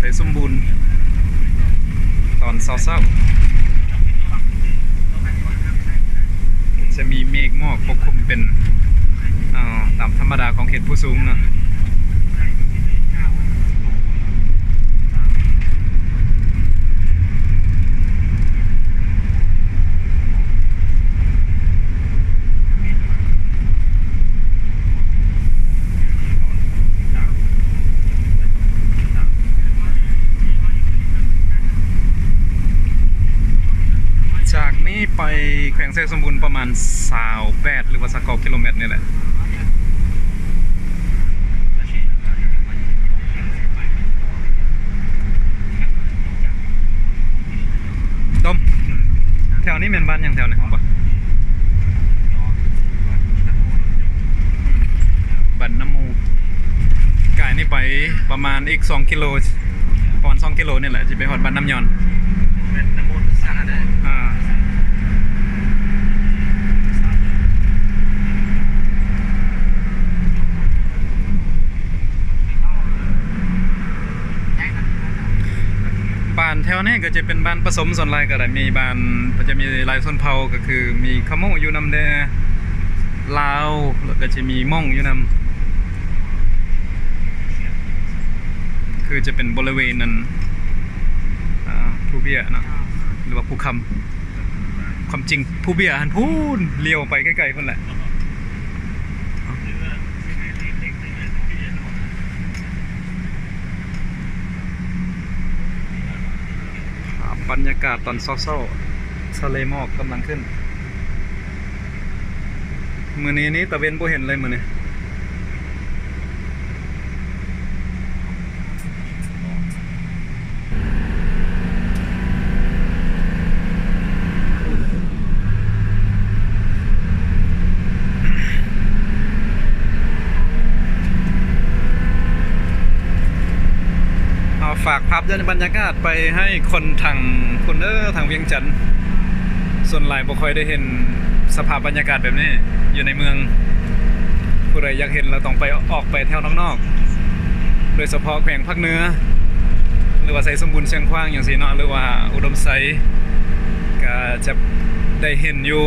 ໄຊສົມບູນ ຕອນເຊົ້າໆ ຈະມີເມກໝອກປົກຄຸມເປັນ ເອີ ຕາມທຳມະດາຂອງເຂດພູສູງເນາະ. ຈາກນີ້ໄປແຂວງໄຊສົມບູນປະມານຊາວແປດ ຫຼືວ່າຊາວເກົ້າກິໂລແມັດນີ້ແຫຼະ. ຕົມ ແຖວນີ້ແມ່ນບ້ານຫຍັງແຖວນີ້ ຮູ້ບໍ່? ບ້ານນ້ຳມູ. ກາຍນີ້ໄປປະມານອີກສອງກິໂລ ປະມານສອງກິໂລນີ້ແຫຼະ ຊິໄປຮອດບ້ານນ້ຳຍອນ. ແມ່ນນ້ຳມູນສານະ. ອ່າ ບ້ານແຖວນີ້ກໍຈະເປັນບ້ານປະສົມ ສ່ວນຫຼາຍກໍໄດ້ມີບ້ານ ມັນຈະມີຫຼາຍຊົນເຜົ່າ ກໍຄືມີຂະໂມຢູ່ນຳແດ່ ລາວ ແລ້ວກໍຈະມີມົ້ງຢູ່ນຳ ຄືຈະເປັນບໍລິເວນນັ້ນ ອາ ພູເບ້ຍເນາະ ຫຼືວ່າພູຄຳ. ຄວາມຈິງພູເບ້ຍຫັ້ນພຸ້ນ ລ້ຽວໄປໄກໆພຸ້ນແຫຼະ. ພາບບັນຍາກາດຕອນເຊົ້າໆ ທະເລໝອກກຳລັງຂຶ້ນ. ມື້ນີ້ນີ້ຕາເວັນບໍ່ເຫັນເລີຍມື້ນີ້. ເອົາ ຝາກພາບບັນຍາກາດໄປໃຫ້ຄົນທາງພຸ້ນເດີ ທາງວຽງຈັນ. ສ່ວນຫຼາຍບໍ່ຄ່ອຍໄດ້ເຫັນສະພາບບັນຍາກາດແບບນີ້ຢູ່ໃນເມືອງ. ຜູ້ໃດຢາກເຫັນລະຕ້ອງໄປ ອອກໄປແຖວນອກໆ ໂດຍສະເພາະແຂວງພາກເໜືອ ຫຼືວ່າໄຊສົມບູນ ຊຽງຂວາງ ຫຍັງຊີ້ເນາະ ຫຼືວ່າອຸດົມໄຊ ກະຈະໄດ້ເຫັນຢູ່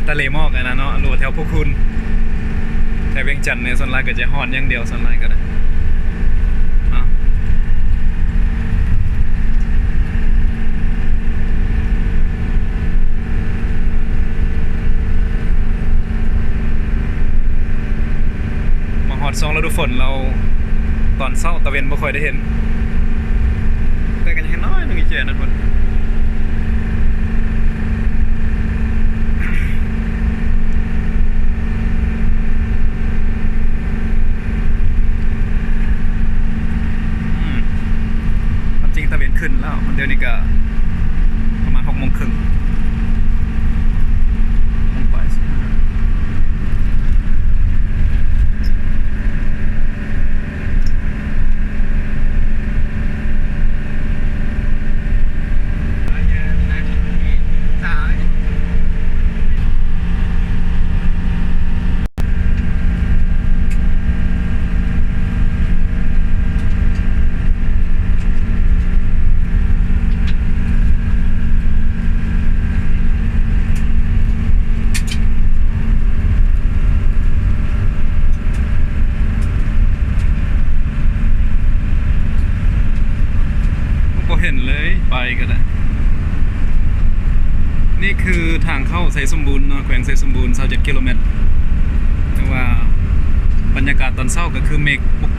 ທະເລໝອກຫັ້ນນະເນາະ ຫຼືວ່າແຖວພູຄູນ. ແຕ່ວຽງຈັນນີ້ສ່ວນຫຼາຍກໍຈະຮ້ອນຢ່າງດຽວ ສ່ວນຫຼາຍກໍໄດ້ເນາະ. ມາຮອດຊ່ວງລະດູຝົນແລ້ວ ຕອນເຊົ້າຕາເວັນບໍ່ຄ່ອຍໄດ້ເຫັນ ແຕ່ກໍຍັງເຫັນໜ້ອຍໜຶ່ງ ອີກແຈນັ້ນພຸ້ນ. ອືມ ຄວາມຈິງຕາເວັນຂຶ້ນແລ້ວ ມັນດຽວນີ້ກະປະມານຫົກໂມງເຄິ່ງ ຫົກໂມງປາຍສິບຫ້າ. ບໍ່ເຫັນເລີຍ ໄປກໍໄດ້. ນີ້ຄືທາງເຂົ້າໄຊສົມບູນເນາະ ແຂວງໄຊສົມບູນ ຊາວເຈັດກິໂລແມັດ. ແຕ່ວ່າບັນຍາກາດຕອນເຊົ້າກໍຄືເມກປົກ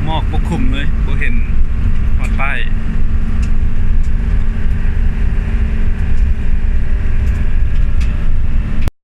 ໝອກປົກຄຸມເລີຍ ບໍ່ເຫັນຮອດປ້າຍ.